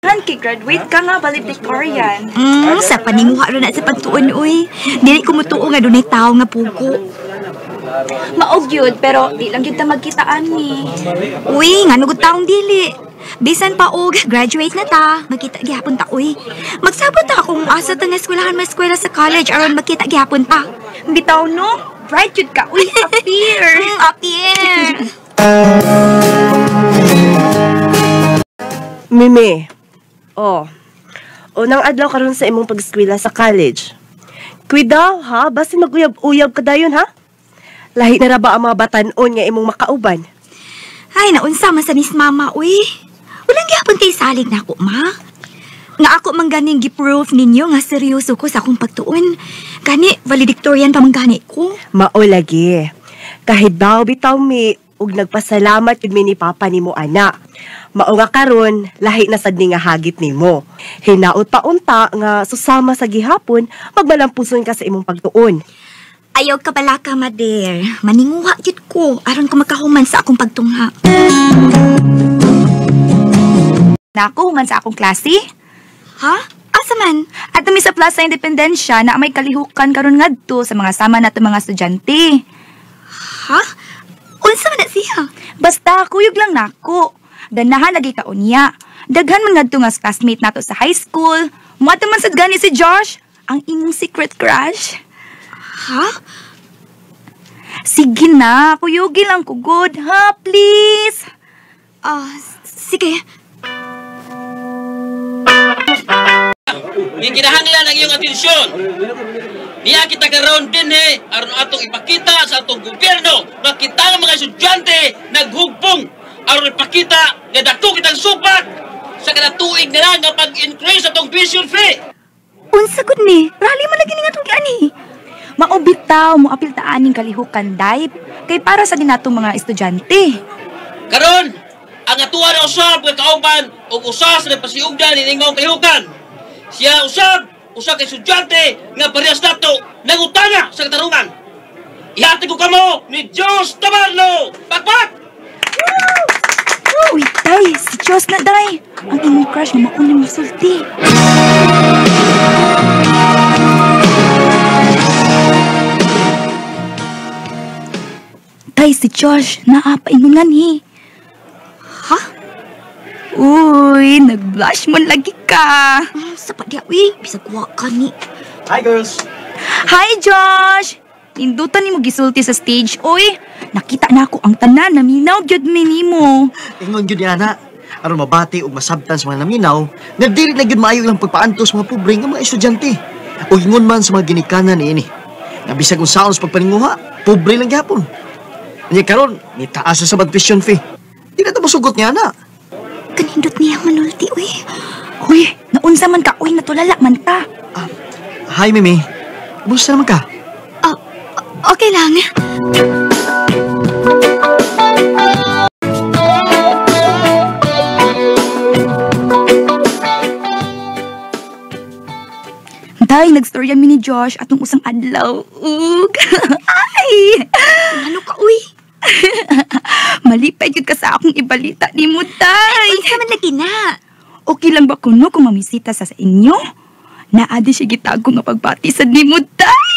Kay graduate ka nga valedictorian. Sa paninguha ron na sa pagtuon, uy. Dili ko mutuo nga dunay tawo nga pugo. Maog yun, pero di lang yun ta magkitaan ni. Uy, nga nugod taong dili. Bisan pa og graduate na ta, magkita gihapon ta, uy. Magsabot ta kung asa ta nga eskwelahan ma-eskwela sa college aron magkita gihapon ta. Bitaw no, bright yun ka, uy, appear. Appear. Mimi, oh, unang adlaw karon sa imong pag-eskwela sa college. Kuidaw ha, basin maguyab-uyab ka dayon ha? Lahi na ra ba ang mga batan-on nga imong makauban? Ay, naunsa man sa nis mama, uy. Walang gihapon kay salig na ako, ma. Nga ako man ganing gi-proof ninyo nga seryoso ko sa akong pagtuon. Gani, valedictorian pa man gani ko. Mao lagi. Kahit daw bitaw mi, ug nagpasalamat yun mi ni Papa nimo ana. Mao nga karon, lahi na sad ni nga hagit nimo. Hinaot pa unta nga susama sa gihapon, magmalampuson ka sa imong pagtuon. Ayaw ka pala ka, mader. Maninguha jud ko aron ko makahuman sa akong pagtungha. Nako, human sa akong klase. Ha? Asa man? At mi sa Plaza Independencia na may kalihukan karon ngadto sa mga sama nato mga estudyante. Ha? Unsa man na siya? Basta kuyog lang nako. Ganahan lagi ka unya. Daghan man ngadto nga classmate nato sa high school. Muadto man sad gani si Josh, ang imong secret crush. Ha? Sige na, kuyugi lang ko good, ha? Please. Sige. Gikinahanglan ang iyong atensyon. Niya kita karon dinhi aron atong ipakita sa atong gobyerno nga kita nga mga estudyante naghugbong aron ipakita nga dako kitang supak sa kada tuig na lang nga pag-increase atong tuition fee. Unsa gud ni? Rally man lagi ni nga atong giani. Mao bitaw mo apil ta aning kalihukan dayp kay para sa dinatong mga estudyante. Karon ang atuwa na usab nga kauban og usa sa nagpasiugdan nining maong kalihukan. Siya usab usa ka estudyante nga parehas nato nangutana sa katarungan. Ihatag ko kamo ni Josh Tabarno. Pakpak! Uy, day, si Josh na day. Ang imong crush nga mauna mo sulti. Day, si Josh, naa paingon hi. Ha? Uy, nag-blush mo lagi ka. Sa pa diya, uy, bisag wa ka ni. Hi, girls. Hi, Josh. Nindutan nimo gisulti sa stage, uy. Nakita na ako ang tanan, naminaw gyud mi nimo. Ingon gyud ni ana, aron mabati ug masabtan sa mga naminaw, nga dili na gyud maayo ilang pagpaantos mga pobre nga mga estudyante. O ingon man sa mga ginikanan niini. Nga bisag unsaon sa pagpaninguha, pobre lang gyapon. Nya karon, nitaas sa tuition fee. Di na ta mosugot niya ana. Kanindot niya manulti, uy. Uy, naunsa man ka, uy, natulala man ta. Hi, Mimi. Kumusta naman ka? Okay lang. Day, nagstorya mi ni Josh atong usang adlaw. Ug. Ay! Ano ka, uy? Malipay gyud ka sa akong ibalita nimo, day. Unsa man lagi na? Okay lang ba kuno kung mamisita sa inyo? Naadi siya gitago nga pagbati sa nimo, day.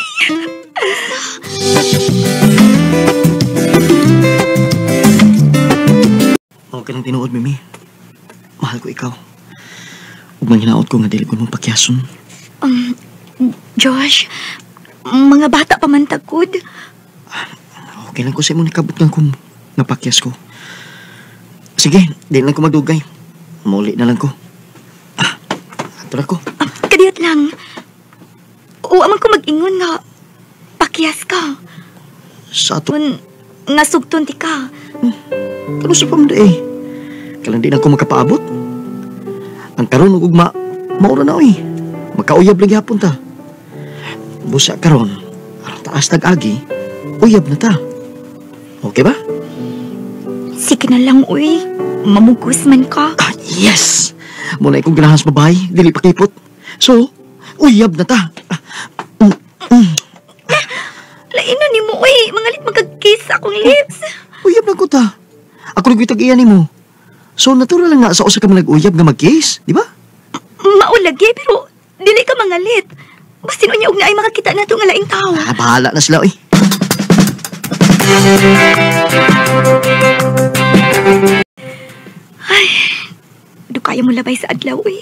Okay lang tinuod, Mimi. Mahal ko ikaw. Ug manghinaot ko nga dili ko mong pakyason. Josh, mga bata pa man tagod. Okay lang ko sa imong nakabot nga kung napakyas ko. Sige, di lang ko magdugay. Muli na lang ko. Ato na ko. Kadiyot lang. Oo, amang ko mag-ingon nga pakyas ka. Sa ato? Nga sugton ti ka. Kano sa pamda eh. Kalang di na ko makapaabot. Ang karon og ugma, maura na oy. Makauyab lagi hapon ta. Busa karon, aron taas tag-agi, uyab na ta. Okay ba? Sige na lang, uy. Mamugos man ka. Ah, yes! Muna ikong ganahan sa babae, dili pakipot. So, uyab na ta. Lain na ni mo, uy. Mangalit magkag-kiss akong lips. Uyab na ko ta. Ako nagwitag iya ni mo. So, natural lang nga sa usa ka man nag-uyab nga mag-kiss, di ba? Maulagi, pero dili ka mangalit. Basin unya og naay makakita nato nga laing tao. Ah, bahala na sila, oy. Ay, dukaya mo labay sa adlaw, oy.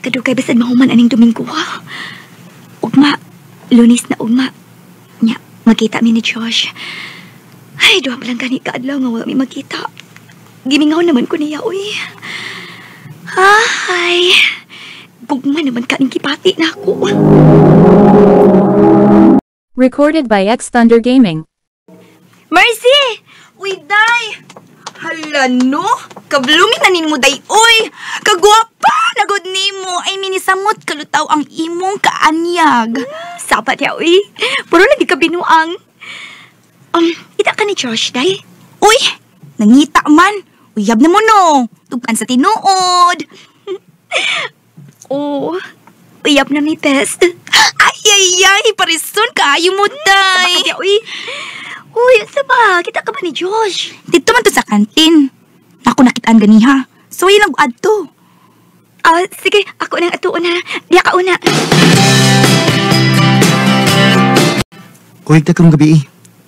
Kadukay basad mahuman aning Domingo, ha? Ugma, Lunes na ugma. Nya, magkita mi ni Josh. Ay, duha pa lang gani ka adlaw nga wala mi magkita. Gimingaw naman ko niya, oy. Ay, gugma naman ka ning kipati na ako. Recorded by X Thunder Gaming. Mercy! Uy, day! Hala, no? Kablumi na nimo, day, uy! Kagwapa! Nagod nimo! Ay, minisamot kalutaw ang imong kaanyag. Sapat ya, uy. Puro lagi ka binuang. Ita ka ni Josh, day? Uy! Nangita man! Uyab na mo, no! Tugpan sa tinuod! Oh, uyab na mi best. Ay, ay, ay! Parison kaayo mo, day! Sapat ya, uy. Uy, unsa ba? Kita ka ba ni Josh? Dito man to sa kantin. Ako nakitaan ganiha. So, yun ang adto. Sige, ako nang atuon na. Diya ka una. Kuyog ta karong gabi eh.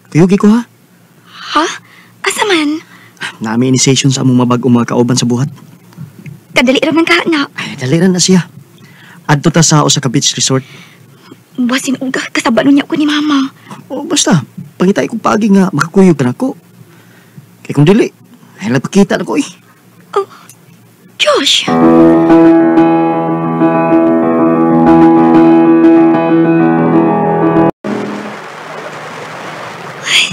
Kuyog ko ha. Ha? Asa man? Nami initiation sa among mabag-ong mga kauban sa buhat. Kadali ra man ka na. Ay, dali ra na siya. Adto ta sa usa ka beach resort. Basin uga, kasabano niya ko ni mama. O basta, pangitay kong paagi nga makakuyog ka nako. Kay kung dili, ay nagpakita na ko eh. Oh, Josh! Ay,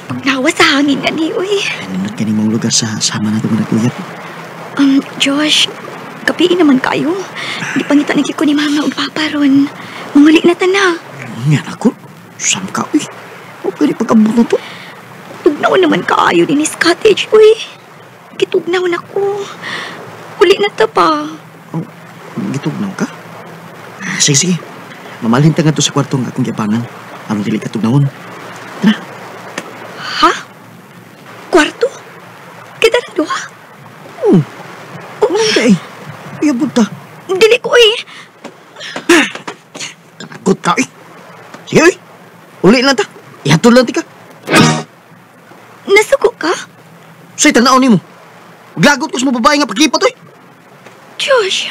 pagnawa sa hangin nga ni, uy. Ay, nindot ka ni mong lugar sa sama na ito mga naguyab. Josh, gabiin naman kayo. Di pangita na ko ni mama o papa ron. Manguli na ta na. Nga nako, saan ka, uy? O, pwede pagkabot na to. Tugnaw naman kaayo din is cottage, uy. Gitugnaw na ko. Uli na ta pa. Oh, gitugnaw ka? Sige, sige. Mamalhin ta nga to sa kwarto nga akong giabangan. Aron dili ka tugnawon. Tara. Ha? Kwarto? Kita na duha? Oo. Oh, oh, ka eh. Iyabot ta. Dili ko eh. Kanagot ka eh. Sige eh. Uli lang ta. Ihatod lang ti ka. Nasuko ka? Sa'y tanaw ni mo. Glagot ko sa mga babae nga paglipat eh. Josh!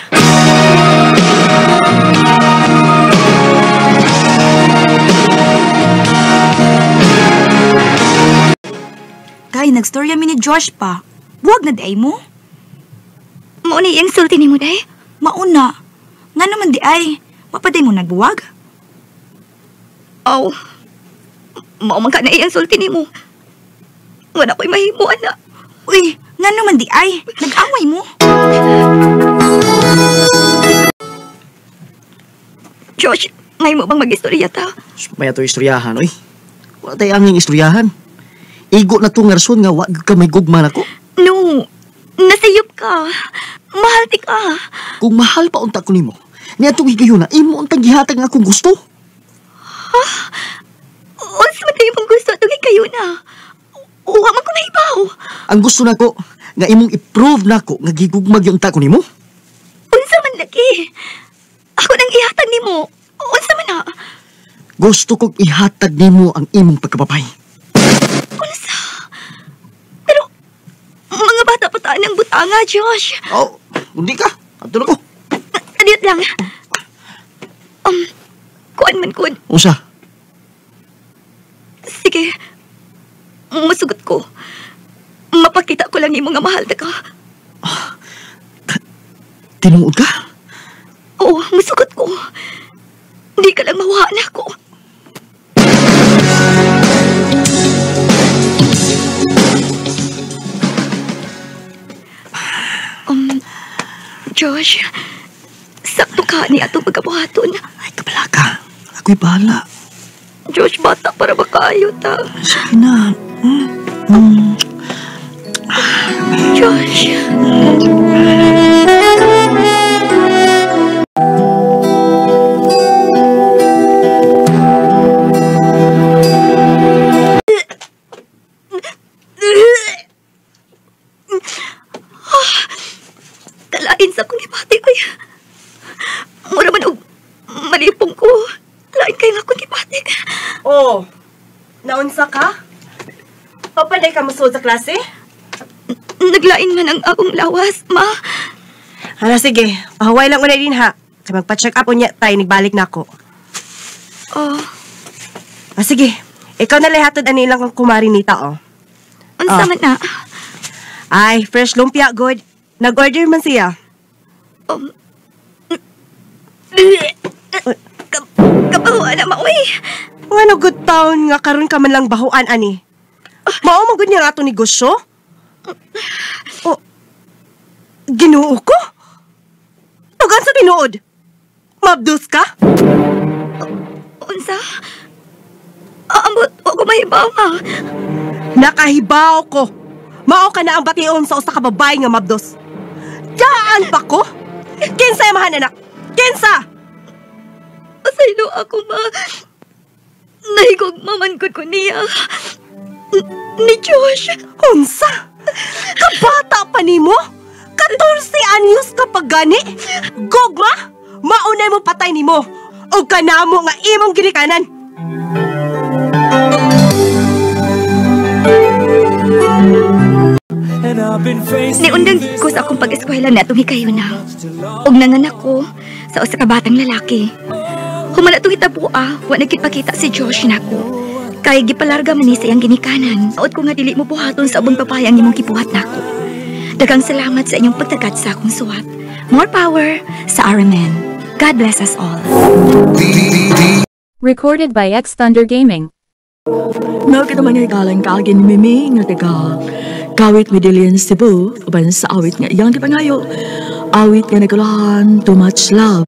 Kay, nagstorya mi ni Josh pa. Buwag na di ay mo. Mauna iyang sulti ni mo, day? Mauna. Nga naman di ay. Mapaday mo nagbuwag? Aw. Mao man ka na iyang sulti ni mo. Wala ko'y mahimo, anak. Uy, nga naman di ay. Nag-away mo. Josh, may mo bang mag-istorya ta? May ato istoryahan, oy. Wala tayo anging istoryahan. Igo na itong rason nga wag ka may gugma nako. No, nasayop ka. Mahal ti ka. Kung mahal pa unta ko nimo, niadtong higayuna, imo untang gihatag nga akong gusto. Ha? Unsa man tayo mong gusto atong higayuna? Uwa man ko mahibaw. Ang gusto nako nga imong i-prove nako nga gigugmag yung ta ko nimo. Unsa man lagi? Ako nang ihatag nimo. Unsa man na? Gusto kong ihatag nimo ang imong pagkababay. Unsa? Pero mga bata pa taan ang butanga, Josh. Oh, hindi ka. Adto na ko. Adiyot lang. Kuan man kun. Unsa? Sige. Masugot ko. Mapakita ko lang yung mga mahal na ka. Tinuod ka? Oo, masugot ko. Hindi ka lang mawaan ako. Josh, sakto ka ni atong pagkabuhaton. Ay, kabala ka. Ako'y bahala. Josh, bata para makayo ta. Sige na. Josh. Kalain sa akong gibati ko. Oh, naunsa ka? Papanay ka mosulod sa klase? Naglain man ang akong lawas, ma. Hala, sige. Pahuway lang unay din ha. Kay magpa-check up unya tayo, nagbalik na ako. Oh, Ah, sige. Ikaw na lang hatod ani lang kang kumari nita, oh. Unsa Ah. man na? Ay, fresh lumpia, good. Nag-order man siya. Kabahuan na, ma, uy. Ngano good town nga karon ka man lang bahuan ani. Mao man gud niya ato negosyo? Oh, Ginoo ko? Tugan sa tinuod. Mabdus ka? Unsa? Ambot, wa ko mahibaw, ma. Nakahibaw ko. Mao ka na ang bation sa usa ka babae nga mabdos. Daan pa ko? Kinsa yamahan anak? Kinsa? Pasaylo ako, ma. Nahigugma man gud ko niya. Ni Josh. Unsa? Kabata pa nimo? 14 anyos ka pa gani? Gugma? Maunay mo patay nimo. O kanamo nga imong ginikanan. Niundang ko sa akong pag-eskwela na itong hikayo na. Og nanganak ko sa usa ka batang lalaki. Humala itong hitabua, wa nagkipakita si Josh nako. Kay gipalarga man ni sa iyang ginikanan. Saot ko nga dili mo buhaton sa ubang babae ang imong gibuhat nako. Daghang salamat sa inyong pagtagat sa akong suwat. More power sa RMN. God bless us all. Recorded by X Thunder Gaming. Mao kita mga hikalang kaagin ni Mimi nga taga Kawit Medellin, Cebu, uban sa awit nga iyang gipangayo. Awit nga nagulahan, Too Much Love.